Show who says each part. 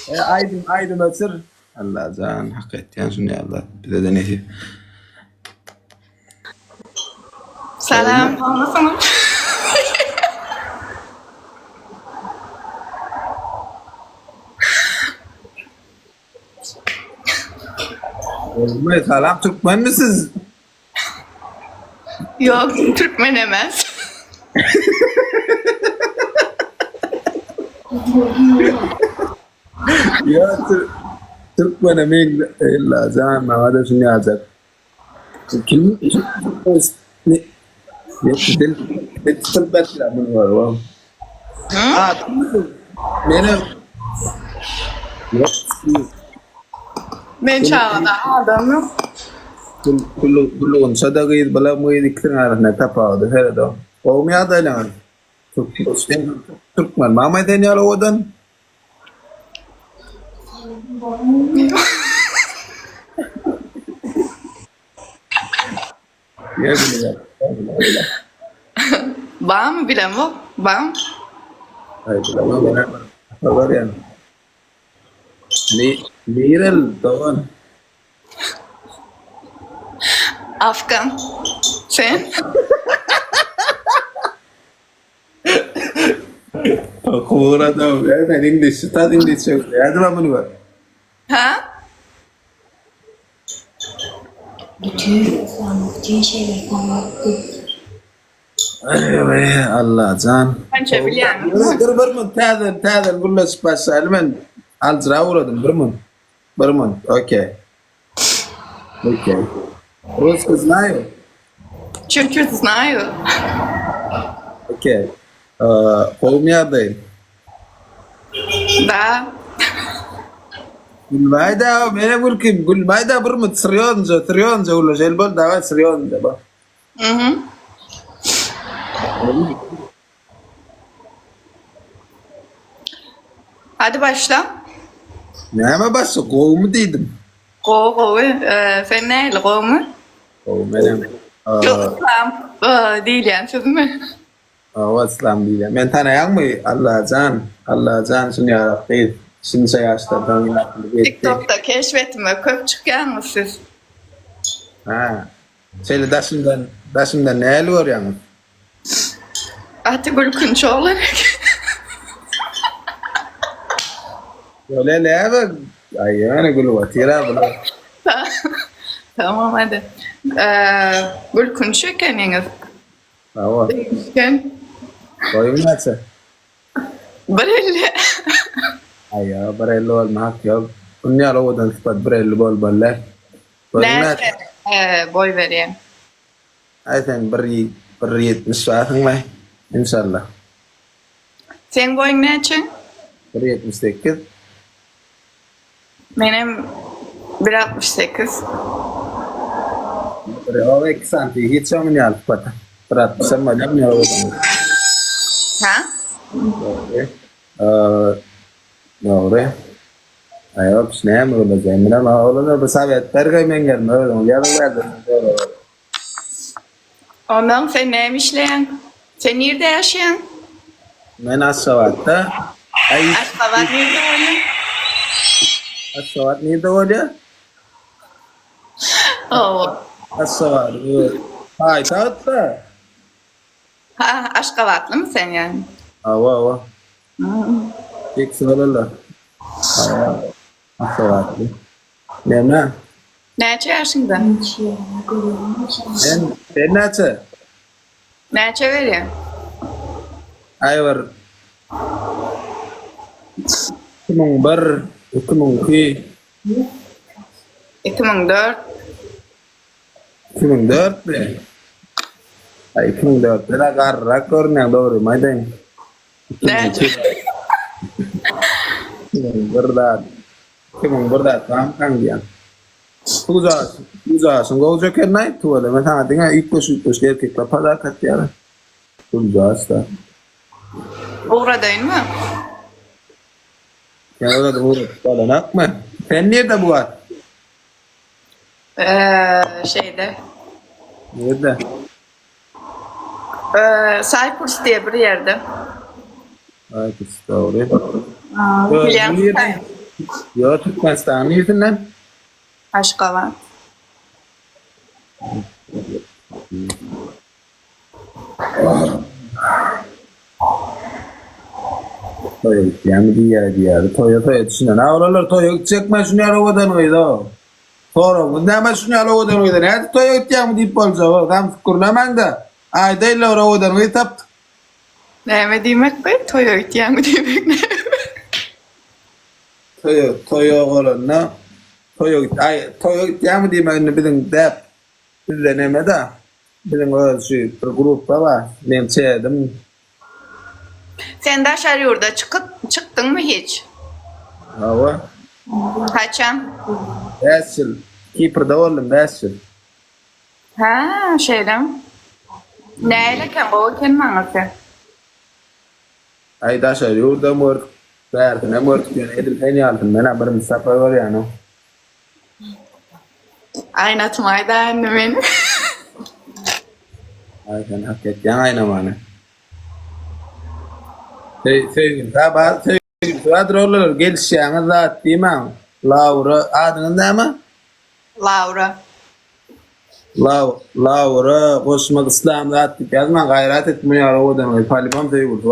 Speaker 1: E, aýdym, aýdym öçür. Allajan, hak etýän şuny ýaly zat bize-de nesip.
Speaker 2: Salam, gowmysyňyz?
Speaker 1: Gowmy, salam türkmenmi siz?
Speaker 2: Ýok, türkmen emes.
Speaker 1: Ýa türkmene meňze Allajan maňa-da şuny ýaljak. Kim
Speaker 2: Men çagada adam ýok.
Speaker 1: Gülgunça-da gyz, bulam gyz ikisiniň arasynda tapawudy seredok. Gowumy ýagdaýlaryňyz? Türkmen mamay sen ýaly owadan.
Speaker 2: Barmy bilemok. Barmy?
Speaker 1: Nireli dogan?
Speaker 2: Afgan. Sen?
Speaker 1: Okuwra da men iňlisçe tas iňlisçe öwrenýärdim muny gör.
Speaker 2: Ha?
Speaker 3: Bütün yslam, bütün şeyler saňa
Speaker 1: Eý, Allajan.
Speaker 2: Kança bilýäňiz?
Speaker 1: Dur bir minut täzeden täzeden gürleşip başlaýaly men aljyrap ugradym bir minut. Bir minut okey. Okey. Russkiý znaýu?
Speaker 2: Çürt-çürt znaýu.
Speaker 1: Okey. Gowumy ýagdaýyň?
Speaker 2: Da.
Speaker 1: Gülmäýdä, menem gülkim. Gülmäýdä bir minut syrýonja, syrýonja gürleşeli bol, daway syrýonja bol.
Speaker 2: Mhm. Hadi başla.
Speaker 1: Näme başla, gowumy diýdim.
Speaker 2: Gowy gowy. Sen nähili gowumy?
Speaker 1: Gowy menem.
Speaker 2: Şu yslam diýilýän sözmi?
Speaker 1: Hawa yslam diýilýän. Meni tanaýaňmy? Allajan, Allajan şuny ýarak gyz. Şunça ýaşdan soň ýaşyny ýetdi.
Speaker 2: Tiktokda keşbetime köp çykýaňyz siz.
Speaker 1: Ha. Şeýle daşymdan, daşymdan nähili görýäňiz?
Speaker 2: Gaty gülkünç oglan eken.
Speaker 1: Ýöne näme? Aý ýöne gülüp otyr-a bular.
Speaker 2: Tamam hadi. Gülkünç ekeniňiz.
Speaker 1: Hawa.
Speaker 2: Degişgen.
Speaker 1: Boýuň näçe?
Speaker 2: 1.50.
Speaker 1: Aý ýok, 1.50 bolmak ýok. Bunun ýaly owadan sypat 1.50 bolmaly däl. Boýuň
Speaker 2: Näçe boý berýäň?
Speaker 1: Aý sen bir 1.70 barsyňmy? Inşallah.
Speaker 2: Seň boýuň näçe?
Speaker 1: 1.78.
Speaker 2: Menem bir 68.
Speaker 1: Ýok, 2 santi hiç ýok ýaly sypata. Bir altmyşam bolýar ýaly owadan.
Speaker 2: Ha?
Speaker 1: Dogry. Dogry. Aý ýok, näme bolajak? Menem oglanlar bir sowet bergeý men gelme özüňiz ýazyň bärde.
Speaker 2: Ondan sen näme işleýäň? Sen nirde ýaşaýaň?
Speaker 1: Men Aşgabatda. Aý.
Speaker 2: Aşgabat nirde bolýa?
Speaker 1: Aşgabat nirde bolýa?
Speaker 2: Hawa.
Speaker 1: Aşgabat bu paýtagtda.
Speaker 2: Ha, Aşgabatlymy sen ýagny?
Speaker 1: Hawa, hawa. Eksi bolarlar. Hawa, Aşgabatly. Näme?
Speaker 2: Näçe ýaşyňda?
Speaker 1: Men, sen näçe?
Speaker 2: Näçe berýäň?
Speaker 1: Aý bir 2001, 2002.
Speaker 2: 2004.
Speaker 1: 2004 mi? Aý 2004-de-de garryrak görünýäň dogrymy aýdaýyn.
Speaker 2: Näçe?
Speaker 1: 2001 zat. 2001 zat barmykaň diýýän. Tuzaş, Tuzaşyň gowja ekenini aýt tüweleme saňa diňe üýtgeş-üýtgeşik erkekler podarka atýar. Tuzaş-da.
Speaker 2: Ugradaýynmy?
Speaker 1: Sen ugradyp ugradyp bolanokmy? Sen nirde bu wagt?
Speaker 2: Şeýde.
Speaker 1: Nirde?
Speaker 2: Cyprus diýe bir ýerde.
Speaker 1: Cyprus dogry.
Speaker 2: Bilýäňmi?
Speaker 1: Ýok, Türkmenistanyň niresinden?
Speaker 2: Aşgabat.
Speaker 1: Toýa gitýämi diýýär diýýär. Toýa toýa düşünen. Ha olarlar toýa gitjek men şuny ýaly owadan gyz-a. Soragyňyz näme şuny ýaly owadan gyza nädip toýa gitýäňmi diýip boljak-a. Samsyk gürlemäň-de. Aýdaýynla bir owadan gyz tapdyk.
Speaker 2: Näme diýmek bu? Toýa gitýäňmi diýmek näme?
Speaker 1: Toýa toýa bolanda toýa git aý toýa gitýäňmi diýmek indi biziň däp bizde neme-da. Biziň öz şu bir grupba bar. Men çedim.
Speaker 2: Sen daşary ýurda çykyp çykdyňmy hiç?
Speaker 1: Hawa.
Speaker 2: Haçan?
Speaker 1: Bäş ýyl. Kiprde boldum bäş ýyl.
Speaker 2: Hä, şeýlemi? Nähili eken, gowy ekenmi aňyrsy?
Speaker 1: Aý daşary ýurdam gördük, bärsinem gördük, ýöne edil sen ýalysyny men-ä birinji sapar görýänim.
Speaker 2: Aýnatmaýda indi meni.
Speaker 1: Aý sen hak etýäň aýnamany. Söýgüli bar, söýgülisi bardyr oglanlar, gelişýäňiz zat diýmäň. Laura, adyňyz näme?
Speaker 2: Laura.
Speaker 1: Laura, goşmak yslam zat diýip ýazmaň, gaýrat et muny ýaly owadan gyz, polibom söýgülisi bar.